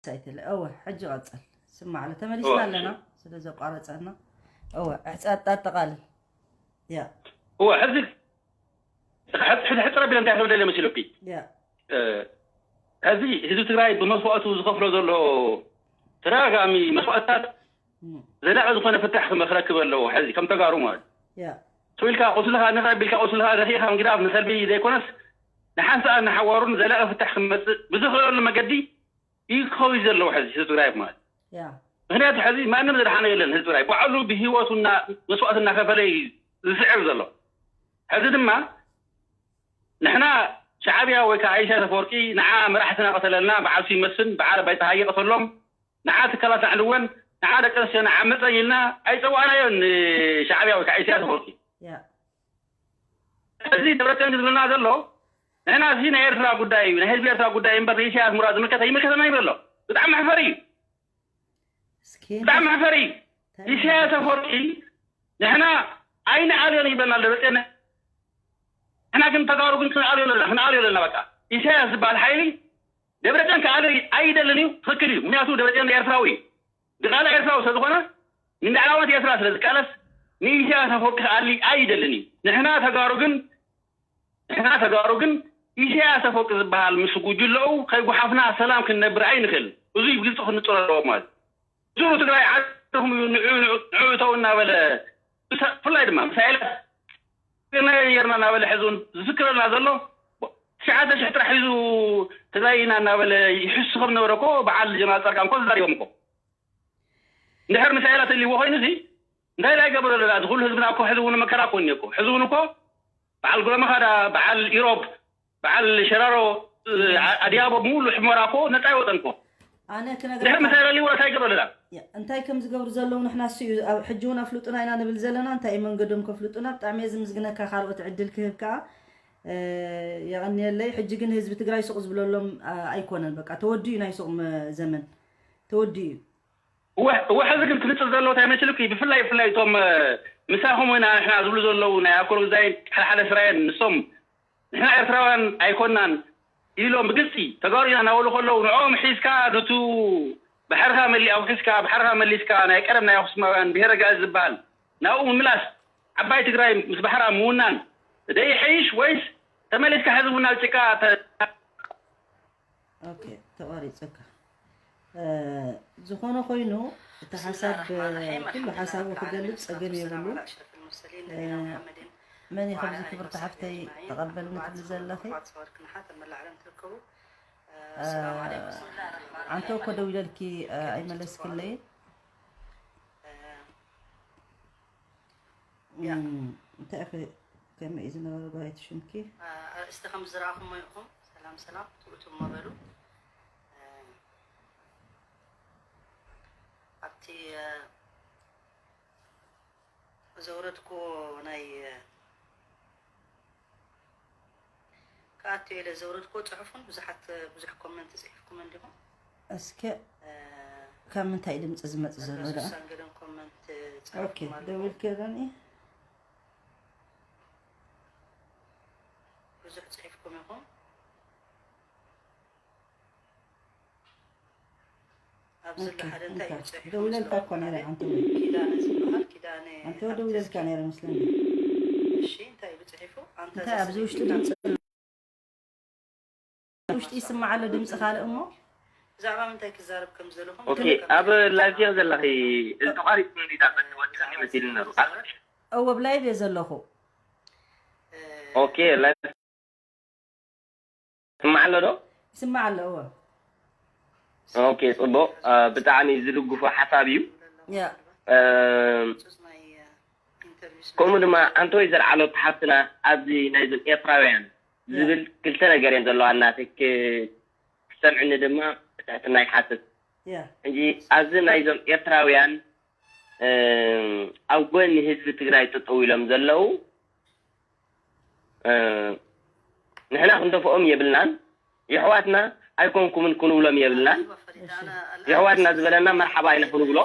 ኣይትለ እወ፣ ሕጂ ቀጽል። ስማዕ ኣሎ፣ ተመሊስና እወ፣ ኣለና፣ እሺ። ስለ ዘቋረጸና። እወ፣ ሕጻ-፣ ኣጠቓልል። ያ። እወ፣ ሕዚ ሕጽ-፣ ሕጽ-፣ ሕጽር ኣቢለ እንታይ ክብል ደልየ መሲሉኪ? ያ። እ፣ ሕዚ ህዝቢ ትግራይ ብመስዋእቱ ዝኸፍሎ ዘሎ ተደጋጋሚ መስዋእትታት እም። ዘላቒ ዝኾነ ፍታሕ ክመ-፣ ክረክብ ኣለዎ። ሕዚ ከም ተጋሩ ማለት። ያ። ስው ኢልካ ቁስልኻ ንኽዕቢ ኢልካ ቁስልኻ ደፊእኻ ምግዳፍ ንሰልቢ ዘይኮነስ፣ ንሓንሳእን ንሓዋሩን ዘላቒ ፍታሕ ክመጽእ ብዝኽእለሉ መገዲ እዩ ክኸውን ዘለዎ ሕዚ ህዝቢ ትግራይ ማለት። ያ። ምኽንያቱ ሕዚ ማንም ዘድሓኖ የለን። ህዝቢ ትግራይ ባዕሉ ብህይወቱ እና መስዋእቲ እናኸፈለ እዩ ዝስዕር ዘሎ። ሕዚ ድማ ንሕና ሻዕብያ ወይ ከዓ ኢሳያስ ኣፈወርቂ ንዓ መራሕትና ቀተለልና፣ በዓል ስዩም መስፍን፣ በዓል ኣባይ ፀሃየ ቀተሎም፣ ንዓ ትካላት ኣዕንወን፣ ንዓ ደቂ ኣንስትዮና ዓመፀን ኢልና ኣይፀዋዕናዮን ንሻዕብያ ወይ ከዓ ኢሳያስ ኣፈወርቂ። ያ። እዚ ደብረፅዮን ዝብለና ዘሎ ንሕና እዚ ናይ ኤርትራ ጉዳይ እዩ፣ ናይ ህዝቢ ኤርትራ ጉዳይ እምበር ንኢሳያስ ሙራድ ዝምልከት ኣይምልከተና ይብል ኣሎ። ብጣዕሚ መሕፈሪ እዩ። እስኪ ብጣዕሚ መሕፈሪ እዩ። እንታይ ኢሳያስ ኣፈወርቂ ንሕና ኣይንኣልዮን ይብለና ኣሎ ደብረፅዮን። ንሕና ግን ተጋሩ ግን ክንኣልዮ ኣለና፣ ክንኣልዮ ኣለና። በቃ ኢሳያስ ዝበሃል ሓይሊ ደብረፅዮን ክኣልዮ ኣይደልን እዩ። ትኽክል እዩ። ምክንያቱ ደብረፅዮን ኤርትራዊ እዩ። ድቓላ ኤርትራዊ ስለ ዝኾነ ንልዕላውነት ኤርትራ ስለ ዝቃለስ ንኢሳያስ ኣፈወርቂ ክኣሊ ኣይደልን እዩ። ንሕና ተጋሩ ግን ንሕና ተጋሩ ግን ኢሳያስ ኣፈወርቂ ዝበሃል ምስ ጉጅለኡ ከይጉሓፍና ሰላም ክንነብር ኣይንኽእል። እዙይ ብግልፂ ክንፅሮ ኣለዎ ማለት እዩ። ዙሩ ትግራይ ዓድኹም እዩ፣ ንዑ፣ ንዑ፣ ንዑ እተው እናበለ፣ ብሳ-፣ ብፍላይ ድማ ሚሳኤላት ነየርና እናበለ ሕዚ እውን ዝፍክረልና ዘሎ ትሽዓተ ሽሕ ጥራሕ ሒዙ ትግራይ ኢና እናበለ ይሕሱ ከም ነበረ እኮ በዓል ጀነራል ፃድቃን እኮ ተዛሪቦም እኮ። እንድሕር ሚሳኤላት ህልይዎ ኮይኑ ሲ እንታይ ላይ ገበረ ኣለና? እዚ ኩሉ ህዝብና እኮ ሕዚ እውን መከራ እኮ እኒኦ እኮ። ሕዚ እውን እኮ በዓል ጉረመኻዳ፣ በዓል ኢሮብ፣ በዓል ሸራሮ፣ እ፣ ዓ-፣ ኣዲያቦ ብምሉ ሕመራ እኮ ነፃ ይወፀን እኮ። ኣነ ክነግረካ ድሕሪ ምሳይ ረሊዎ እንታይ ይገብሩ ኣለና? ያ፣ እንታይ ከም ዝገብሩ ዘለዉ ንሕና እሱ እዩ። ኣብ ሕጂ እውን ኣፍልጡና ኢና ንብል ዘለና። እንታይ እዩ መንገዶም ከፍልጡና? ብጣዕሚ እየ ዝምስግነካ። ካልኦት ዕድል ክህብ ከኣ፣ እ፣ የቐንየለይ። ሕጂ ግን ህዝቢ ትግራይ ሱቕ ዝብለሎም፣ ኣ-፣ ኣይኮነን። በቃ ተወዲኡ ናይ ሱቕ መ-፣ ዘመን ተወዲኡ እዩ። እወ፣ እወ፣ ሕዚ ግን ክምፅእ ዘለዎ እንታይ መሲሉኪ? ብፍላይ፣ ብፍላይ እቶም፣ እ፣ ምሳኹም ኢና ንሕና ዝብሉ ዘለዉ ናይ ኣኮር ግዛይን ሓደ ሓደ ስራየን ንሶም ንሕና ኤርትራውያን ኣይኮናን ኢሎም ብግልፂ ተጋሩ ኢና እናበሉ ከለዉ ንዕኦም ሒዝካ ኑቱ ባሕርኻ መሊእ ኣውሒዝካ ባሕርኻ መሊስካ ናይ ቀደም ናይ ኣኽሱማውያን ብሄረ ጋእዝ ዝበሃል ናብኡ ምምላስ ዓባይ ትግራይ ምስ ባሕራ ምውናን ደይሐይሽ ወይስ ተመሊስካ ሕዚ እውን ናብ ጭቃ ተ-? ኦኬ፣ ተቋሪጹካ። እ፣ ዝኾነ ኮይኑ፣ እቲ ሓሳብ፣ ኩሉ ሓሳቡ ክገልጽ ጸገም የብሉን። እ፣ መን እዩ ከምዚ ክብርቲ ሓፍተይ ተቐበልኒ ትብሊ ዘለኺ? እ፣ ኣንተ እኮ ደዊለልኪ፣ እ፣ ኣይመለስክለይን። ያ። እም፣ እንታይ ኢኺ ከመይ እዩ ዝነበረ ጓይት ሽምኪ? አ፣ ኣርእስቲ ከም ዝረኣኹሞ ኢኹም። ሰላም፣ ሰላም፣ ትእቱ እሞ በሉ። እ፣ ኣብቲ፣ እ፣ ዘውረድኩዎ ናይ፣ እ፣ ክኣቱ ኢለ ዘውረድኩዎ ጽሑፍን ብዙሓት፣ ብዙሕ ኮመንት ጽሒፍኩም እንዲኹም። እስከ እ፣ ካብ ምንታይ ድምፂ ዝመፅእ ዘሎ ደኣ? ሱሳን ገለን ኮመንት ኦኬ፣ ጽሑፍኩም ኣለኹም። ደዊልኪ ዮሎኒ? ብዙሕ ጽሒፍኩም ኢኹም። ኣብዚ ኦኬ፣ ዘሎ ሓደ እንታይ እዩ እንካ። ጽሒፉ ደዊለልካ መስሎ? እኮ ነይረ፣ ኣንተ ወይ። ኪዳነ ዝበሃል፣ ኪዳነ ኣንተ ወይ ሃብተ ደዊለልካ እስኪ። ነይረ መስለኒ። እሺ፣ እንታይ እዩ ጽሒፉ? ኣንታ እንታይ ኣብዚ ዘስሪ ውሽጢ ኪዳነ። ድምፂ ኣሎ? ውሽጢ ይስማዕ ኣሎ ድምፂ ካልእ እሞ። ብዛዕባ ምንታይ ክዛረብ ከም ዘለኹም ኦኬ፣ ገለ ኣብ ከምዚ ላይቭ ዲኻ ዘለኺ? እዚ ተቋሪጹ እንዲ ዳፈን ወዲ ከመይ መሲሉ ነሩ? እወ፣ ኣብ ላይቭ እየ ዘለኹ። እ፣ ኦኬ፣ ላይቭ ይስማዕ ኣሎ ዶ? ይስማዕ ኣሎ፣ እወ። ኦኬ፣ ጽቡቕ። እ፣ ብጣዕሚ ዝድግፎ ሓሳብ እዩ። ያ። እ፣ ከምኡ ድማ ኣንተ ወይዘር ዓሎት ሓፍትና ኣብዚ ናይዞም ኤርትራውያን ያ። ዝብል ክልተ ነገር እየን ዘለዋ እናተክ ክሰምዕኒ ድማ ብትሕትና ይሓትት። ያ። ሕጂ ኣብዚ ናይዞም ኤርትራውያን፣ እ፣ ኣብ ጎኒ ህዝቢ ትግራይ ጠጠው ኢሎም ዘለዉ፣ እ፣ ንሕና ክንደፍኦም የብልናን። የሕዋትና ኣይኮንኩምን ክንብሎም የብልናን። እሺ። የሕዋትና ዝበለና መርሓባ ኢና ክንብሎ።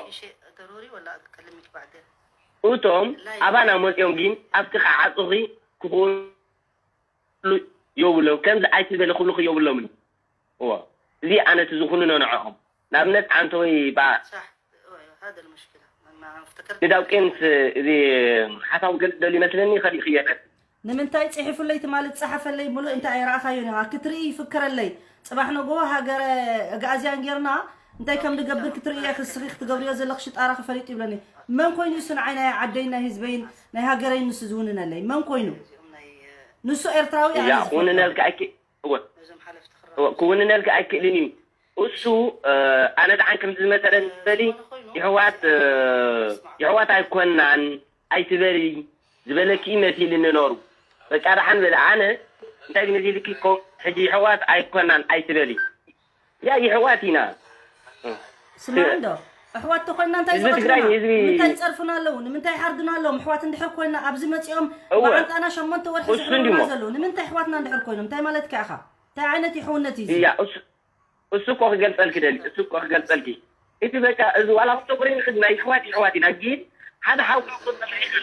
እቶም ኣባና መፅኦም ግን ኣብቲ ክዓፁኺ ክኽእሉ የብሎም። ከምዚ ኣይትበሊ ክብሉኺ የብሎምን። እዎ። እዚ ኣነ እቲ ዝኹንኖ ንዕኦም። ንኣብነት ዓንተ ወይ ባ ንዳውቄንስ እዚ ሓሳቡ ገልጽ ደሉ ይመስለኒ ከሊእኽዮ። ንምንታይ ጽሒፉለይ ትማሊ ዝጸሓፈለይ ሙሉእ እንታይ ኣይረኣኻዮን ኢኻ ክትርኢ ይፍክረለይ። ጽባሕ ነጎ ሃገረ ኣግኣዝያን ጌርና እንታይ ከም ንገብር ክትርኢ እያ። ክስኺ ክትገብርዮ ዘለኽሽ ሽጣራ ክፈሊጥ ይብለኒ። መን ኮይኑ እሱ ንዓይ ናይ ዓደይን ናይ ህዝበይን ናይ ሃገረይን ንሱ ዝውንነለይ መን ኮይኑ? ንሱ ኤርትራዊ እያ ኣነ ዝፈልጦ። ክውንነልካ ኣይክ- እወ። እወ፣ ክውንነልካ ኣይክእልን እዩ። እሱ ኣነ ደሓን ከምዚ ዝመሰለኒ ዝበሊ ይሕዋት ይሕዋት ኣይኮናን ኣይትበሊ ዝበለኪ መሲልኒ ነሩ። በቃ ደሓን በለ። ኣነ እንታይ መሲልኪ እኮ ሕጂ ይሕዋት ኣይኮናን ኣይትበሊ። ያ ይሕዋት ኢና። ስማዕ እንዶ ኣሕዋት ተኾይንና እንታይ ህዝቢ ትግራይ ዝቐትሉና? ንህዝቢ ንምንታይ ይፀርፉና ኣለዉ? ንምንታይ ይሓርዱና ኣለዎም? ኣሕዋት እንድሕር ኮይንና ኣብዚ መፂኦም እወ። ብዓንጣና ሸሞንተ ወርሒ እሱ እንዲሞ። ዘሕርሩና ዘለዉ ንምንታይ ኣሕዋትና እንድሕር ኮይኖም? እንታይ ማለትካ ኢኻ? እንታይ ዓይነት ይሕውነት እዩ እዚ? እያ እሱ እሱ እኮ ክገልፀልኪ ደሊ እሱ እኮ ክገልፀልኪ እቲ በቃ እዚ ዋላ ክተቁሪኒ ክድ ናይ ኣሕዋት ኣሕዋት ኢና ግን ሓደ ሓው ካብ ክኾን ፀላኢኻ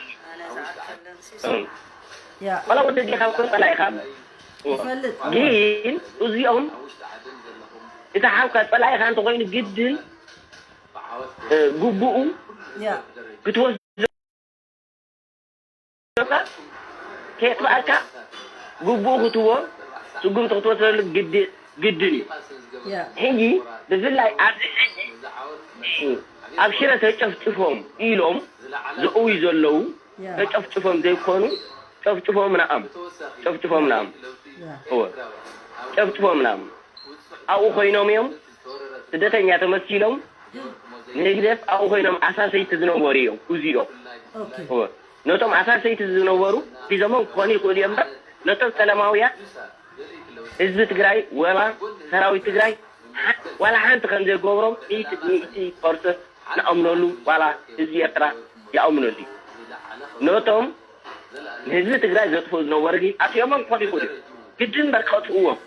ያ ዋላ ወደ ዲኻ ክኾን ፀላኢኻ ይፈልጥ ግን እዚኦም እቲ ሓውካ ፀላኢኻ እንተኮይኑ ግድን እ፣ ግቡኡ ያ ክትወስዶ ከየጥፍኣካ ግቡኡ ክትዎ ስጉምቲ ክትወስደሉ ግድ- ግድን እዩ። ያ ሕጂ ብፍላይ ኣብዚ ሕጂ ኣብ ሽረ ተጨፍጭፎም ኢሎም ዝእውዩ ዘለዉ ያ ተጨፍጭፎም ዘይኮኑ ጨፍጭፎም ንኣም ጨፍጭፎም ንኣም ያ እወ ጨፍጭፎም ንኣም ኣብኡ ኮይኖም እዮም ስደተኛ ተመሲሎም ንህግደፍ ኣብኡ ኮይኖም ኣሳሰይቲ ዝነበሩ እዮም እዚኦም ኦኬ እወ ነቶም ኣሳሰይቲ ዝነበሩ ሒዞሞም ክኾኑ ይኽእሉ እዮም እምበር ነቶም ሰላማውያን ህዝቢ ትግራይ ወላ ሰራዊት ትግራይ ሓ- ዋላ ሓንቲ ከም ዘይገብሮም ሚእቲ ሚእቲ ፐርሰንት ንኣምነሉ ዋላ ህዝቢ ኤርትራ ይኣምነሉ እዩ። ነቶም ንህዝቢ ትግራይ ዘጥፍኡ ዝነበሩ ግን ኣስዮሞም ክኾኑ ይኽእሉ እዮም። ግድን እምበር ከጥፍእዎም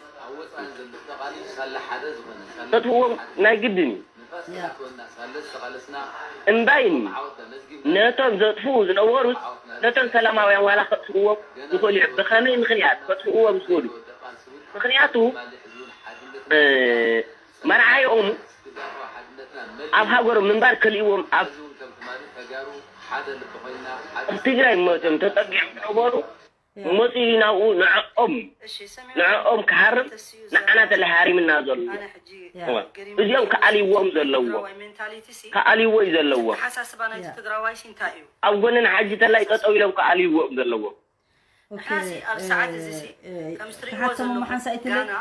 ከጥፍእዎም ናይ ግድን እዩ። ያ እምባይን ነቶም ዘጥፍኡ ዝነበሩስ ነቶም ሰላማውያን ዋላ ከጥፍእዎም ይኽእሉ እዮም። ብኸመይ ምኽንያት ከጥፍእዎም ዝኽእሉ? ምኽንያቱ እ፣ መርዓይኦም ኣብ ሃገሮም ምንባር ከሊእዎም ኣብ ኣብ ትግራይ መፅዮም ተፀጊዖም ዝነበሩ መፅኡ ናብኡ ንዕኦም ንዕኦም ክሃርም ንዓና ተለሃሪምና ዘሎ ያ እዚኦም ክኣልይዎም ዘለዎም ክኣልይዎ እዩ ዘለዎም ኣተሓሳስባ ናይቲ ትግራዋይሲ እንታይ እዩ? ኣብ ጎኒ ንሓጂ ተላይ ጠጠው ኢሎም ክኣልይዎም ዘለዎም ኦኬ ሓሲ ኣብ ሰዓት እዚ ሲ እ፣ ከም ስትሪእዎ ክሓቶም እሞ ዘለኹም ሓንሳእ ኢትለ ጋና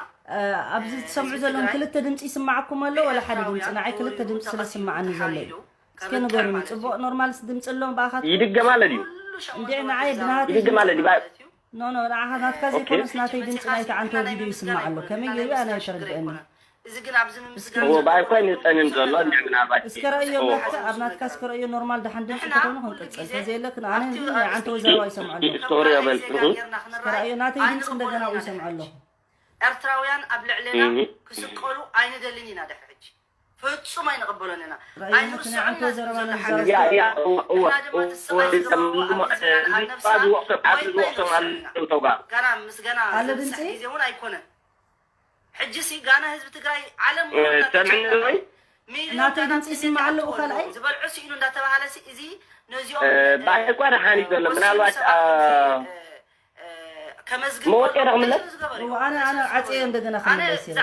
ኣብዚ ትሰምዑ ዘለኹም ክልተ ድምፂ ይስማዓኩም ኣሎ ወላ ሓደ ድምፂ ንዓይ ክልተ ድምፂ ስለ ዝስማዓኒ ዘሎ እዩ እስከ ንገሩኒ ፅቡቅ ኖርማልስ ድምፂ ኣሎ ብኣኻት ይድገም ኣሎ ድዩ እንዲዕ ንዓይ ብናሃት ይድገም ኣሎ ድዩ ኖ ኖ ንዓኻ ናትካ ዘይኮነስ ናተይ ድምፂ ናይቲ ዓንተው ቪድዮ ይስማዕ ኣሎ ከመይ ገይሩ ኣነ ኣይተረድአኒ እዚ ግን ኣብዚ እስኪ ምምስጋን እዎ ብኣይ እኳ ይምፀንን ዘሎ እንዲዕ ምናልባት እስከ ረእዮ መርካ ኣብ ናትካ እስከ ረእዮ ኖርማል ደሓን ድምፂ ተኮይኑ ክንቅፅል ተዘየለክን ኣነ ዓንተው ዘረባ ይሰምዐ ኣለኹ ስቶሪ ኣበል እስከ ረእዮ ናተይ ድምፂ እንደገና ይሰምዐ ኣለኹ ኤርትራውያን ኣብ ልዕሌና ክስቀሉ ኣይንደልን ኢና ድሕሪ ሕጂ ፍጹም ኣይንቕበሎን ኢና ረእዮ ምክንያት ዓንተው ዘረባ ነዛ ያ ያ እዎ እዎ እዎ ዝወቅሶም ዓዲ ዝወቅሶም ኣለዉ ተጋ ጋና ምስ ገና ኣሎ ድምፂ? ግዜ እውን ኣይኮነን ሕጂ ሲ ጋና ህዝቢ ትግራይ ዓለም ሰምዕኒ ወይ ናተይ ድምፂ ይስማዕ ኣለዉ ካልኣይ ዝበልዑ ስኢኑ እንዳተባሃለ ሲ እዚ ነዚኦም ብኣይ እኳ ደሓን እዩ ዘሎ ምናልባት ከመዝግብ መወፅኦ ዶ ክምለስ? ዝገበሩ እዎ፣ ኣነ ኣነ ዓፅየ እንደገና ኣነ ክምለስ እየ ብዛዕባ